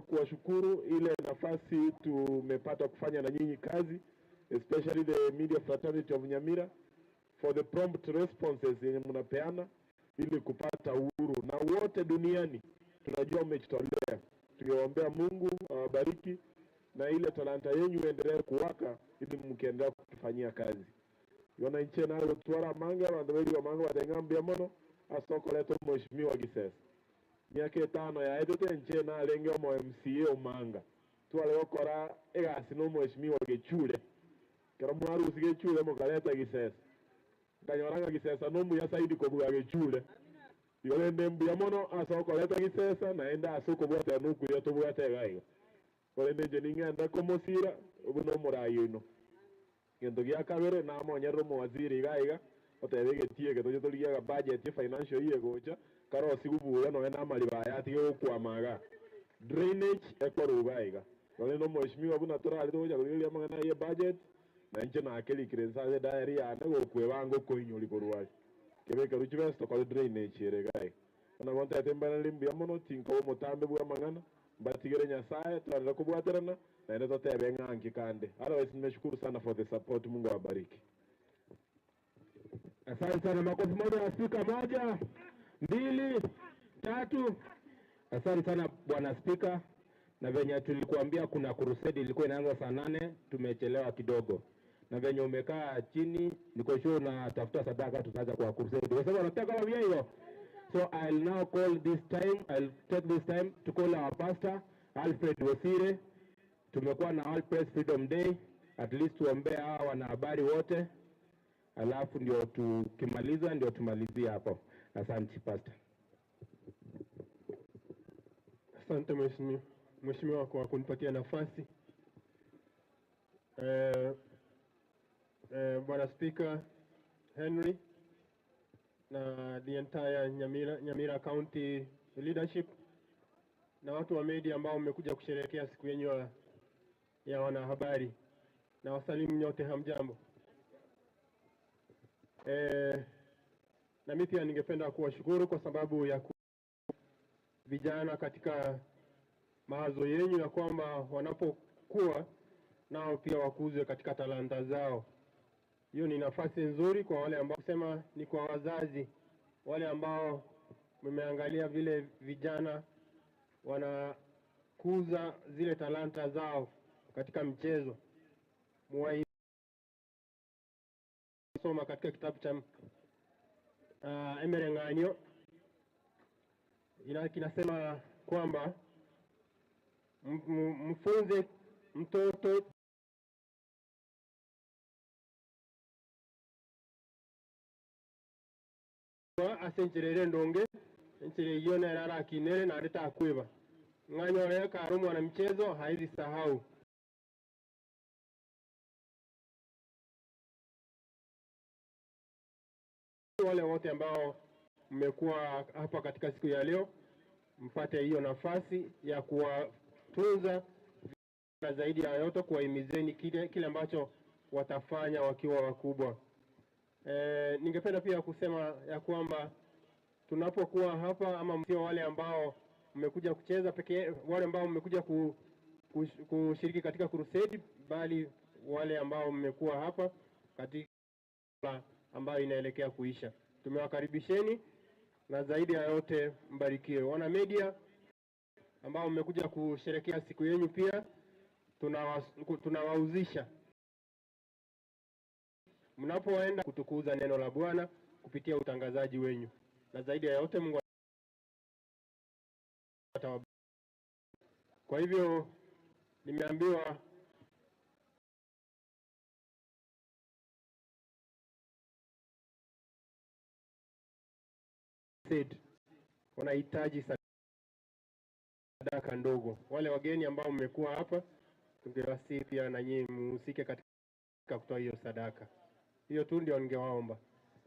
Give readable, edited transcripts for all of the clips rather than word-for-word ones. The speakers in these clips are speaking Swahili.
Kuwashukuru ile nafasi tumepata kufanya na nyinyi kazi, especially the media fraternity of Nyamira, for the prompt responses yenye mnapeana ili kupata uhuru, na wote duniani tunajua mmejitolea. Tukiwaombea Mungu awabariki na ile talanta yenyu iendelee kuwaka ili mkiendelea kutufanyia kazi. Yona inche nayo twara manga bandu beri manga batengambia mono asokoleto mheshimiwa Gisesa miaka 5 yaetete nche narenge omo MCA omanga tware gokora egasi no mheshimiwa Gichure kero mwarusi Gichure mukareta Gisesa nkanyoranga Gisesa no muya saidi kobua Gichure igo rende mbuya mono asokoreta Gisesa naende ase okobwatera nokuria tobwate iga iga korende inche ning'enda komosira obu nomorai oino gento gia kabere namonyerera omowaziri iga iga otebe egetie eke toche torigiaga budget financial year gocha karosi gubuya noe na amariba aya atige gokwama iga drainage ekoruga iga nonye no mheshimiwa buna torari togocha korigereria amang'ana ya budget na inche nakerikire nse ase diary yane gokwebanga okoinyori korwa aria kebeka chibesa tokore drainage ere iga iga bono bontete mbanere mbuya mono tinkoba omotambe bwa amang'ana mbatigere Nyasaye twarere kobwaterana naende totebe ng'anki kande. Otherwise nimeshukuru sana for the support. Mungu awabariki. Asante sana, makofi moja ya spika, 1, 2, 3. Asante sana bwana spika, na venye tulikuambia kuna crusade ilikuwa inaanza saa 8, tumechelewa kidogo. Na venye umekaa chini, niko sure unatafuta sadaka tutaanza kwa crusade. Kwa sababu unataka kama hiyo. So I'll now call this time, I'll take this time to call our pastor Alfred Wosire. Tumekuwa na All Press Freedom Day, at least tuombee hawa wanahabari wote. Alafu ndio tukimaliza ndio tumalizie hapo. Asante pastor. Asante mheshimiwa kwa kunipatia nafasi. Bwana Speaker Henry na the entire Nyamira County leadership na watu wa media ambao mmekuja kusherehekea siku yenu ya wanahabari, na wasalimu nyote, hamjambo. Na mimi pia ningependa kuwashukuru kwa sababu ya vijana katika mawazo yenu ya kwamba wanapokuwa nao pia wakuzwe katika talanta zao. Hiyo ni nafasi nzuri kwa wale ambao kusema ni kwa wazazi, wale ambao mmeangalia vile vijana wanakuza zile talanta zao katika mchezo. Muwai soma katika kitabu cha Emereng'anio kinasema kwamba mfunze mtoto asencherere ndonge enchere iyo nerara kinere na areta akweba ng'anyore karo mwana mchezo haizi sahau. Wale wote ambao mmekuwa hapa katika siku ya leo mpate hiyo nafasi ya kuwatunza na zaidi ya yote kuwahimizeni kile ambacho watafanya wakiwa wakubwa. Ningependa pia kusema ya kwamba tunapokuwa hapa ama sio wale ambao mmekuja kucheza pekee, wale ambao mmekuja kushiriki katika crusade, bali wale ambao mmekuwa hapa katika ambayo inaelekea kuisha. Tumewakaribisheni na zaidi ya yote mbarikiwe. Wana media ambao mmekuja kusherehekea siku yenu pia tunawauzisha mnapoenda kutukuza neno la Bwana kupitia utangazaji wenyu, na zaidi ya yote Mungu atawabariki. Kwa hivyo nimeambiwa said wanahitaji sadaka ndogo. Wale wageni ambao mmekuwa hapa, tungewasihi pia na nyinyi muhusike katika kutoa hiyo sadaka. Hiyo tu ndio ningewaomba.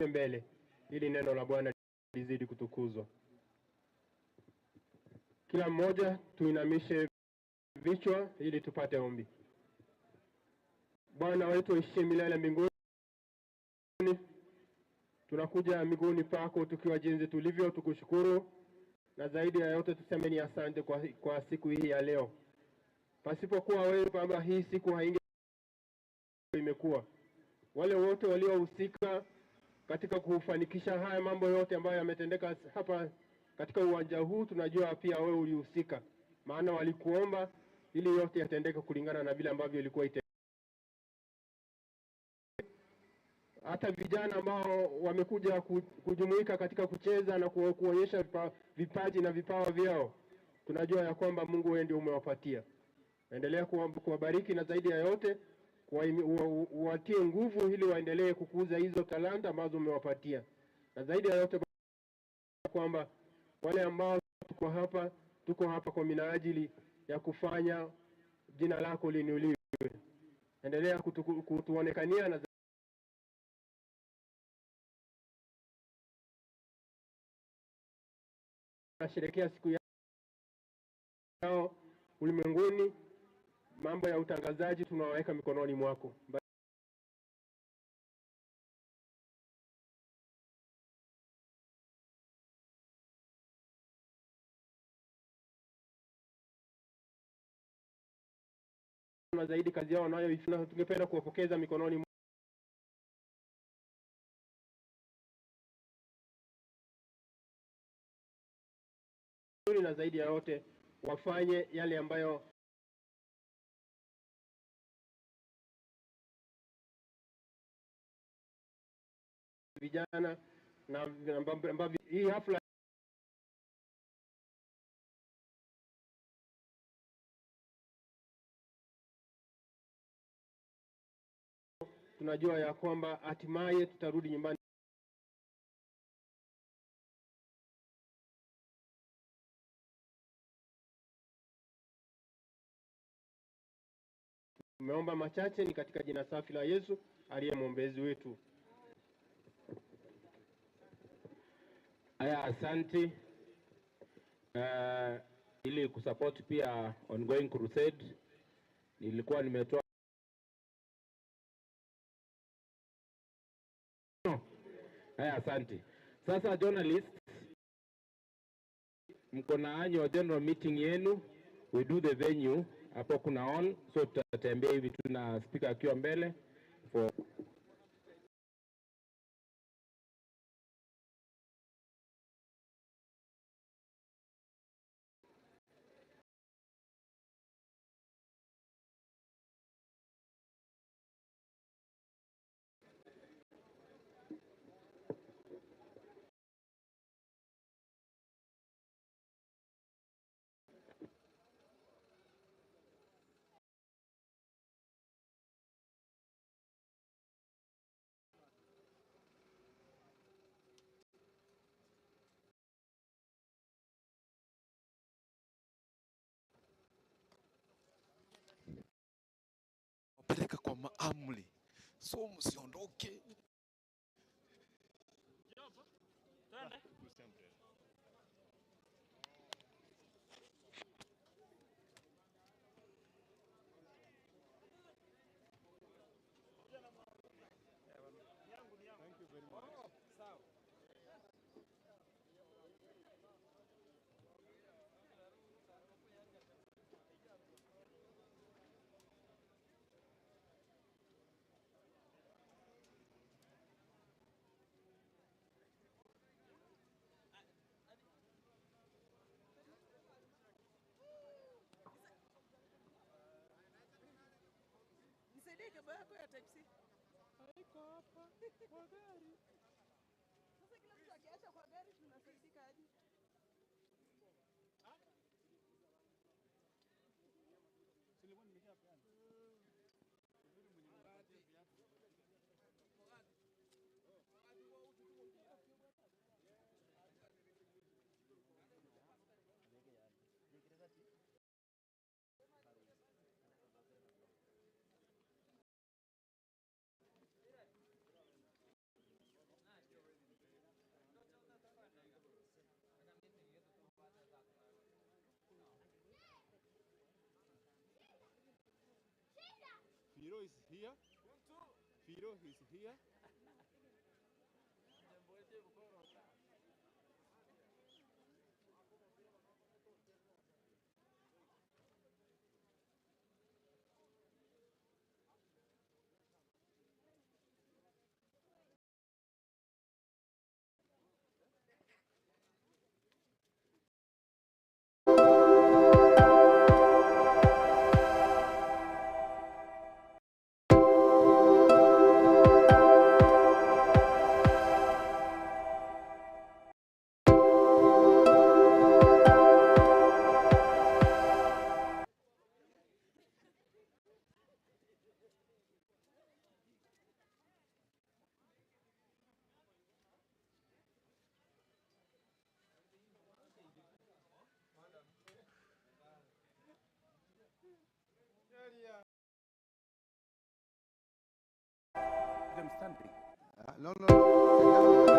Mbele ili neno la Bwana lizidi kutukuzwa. Kila mmoja tuinamishe vichwa ili tupate ombi. Bwana wetu aishiye milele mbinguni, tunakuja miguuni pako tukiwa jinsi tulivyo, tukushukuru na zaidi ya yote tuseme ni asante kwa siku hii ya leo. Pasipokuwa wewe Baba, hii siku hainge imekuwa. Wale wote waliohusika katika kufanikisha haya mambo yote ambayo yametendeka hapa katika uwanja huu, tunajua pia wewe ulihusika, maana walikuomba ili yote yatendeke kulingana na vile ambavyo ilikuwa ite. Hata vijana ambao wamekuja kujumuika katika kucheza na kuonyesha vipaji na vipawa vyao, tunajua ya kwamba Mungu wewe ndio umewapatia. Endelea kuwabariki na zaidi ya yote watie nguvu ili waendelee kukuza hizo talanta ambazo umewapatia. Na zaidi ya yote kwamba wale ambao tuko hapa kwa minajili ya kufanya jina lako liinuliwe. Endelea kutuonekania na nasherehekea siku yao ulimwenguni. Mambo ya utangazaji tunawaweka mikononi mwako. Na zaidi kazi yao wanayoifanya, tungependa kuwapokeza mikononi na zaidi ya yote wafanye yale ambayo vijana na ambavyo hii hafla tunajua ya kwamba hatimaye tutarudi nyumbani. Tumeomba machache ni katika jina safi la Yesu aliye mwombezi wetu. Aya, asante. Ili kusupport pia ongoing crusade, nilikuwa nimetoa no. Aya, asante. Sasa journalists, mko na annual general meeting yenu, we do the venue hapo kuna on, so tutatembea hivi tu na speaker akiwa mbele for peleka kwa maamri, so msiondoke. Nisaidie kebo yako ya type C. Haiko hapa kwa gari. Sasa kila mtu akiacha kwa gari tunasaidika aje? Firo is here. Firo is here. Standing. No.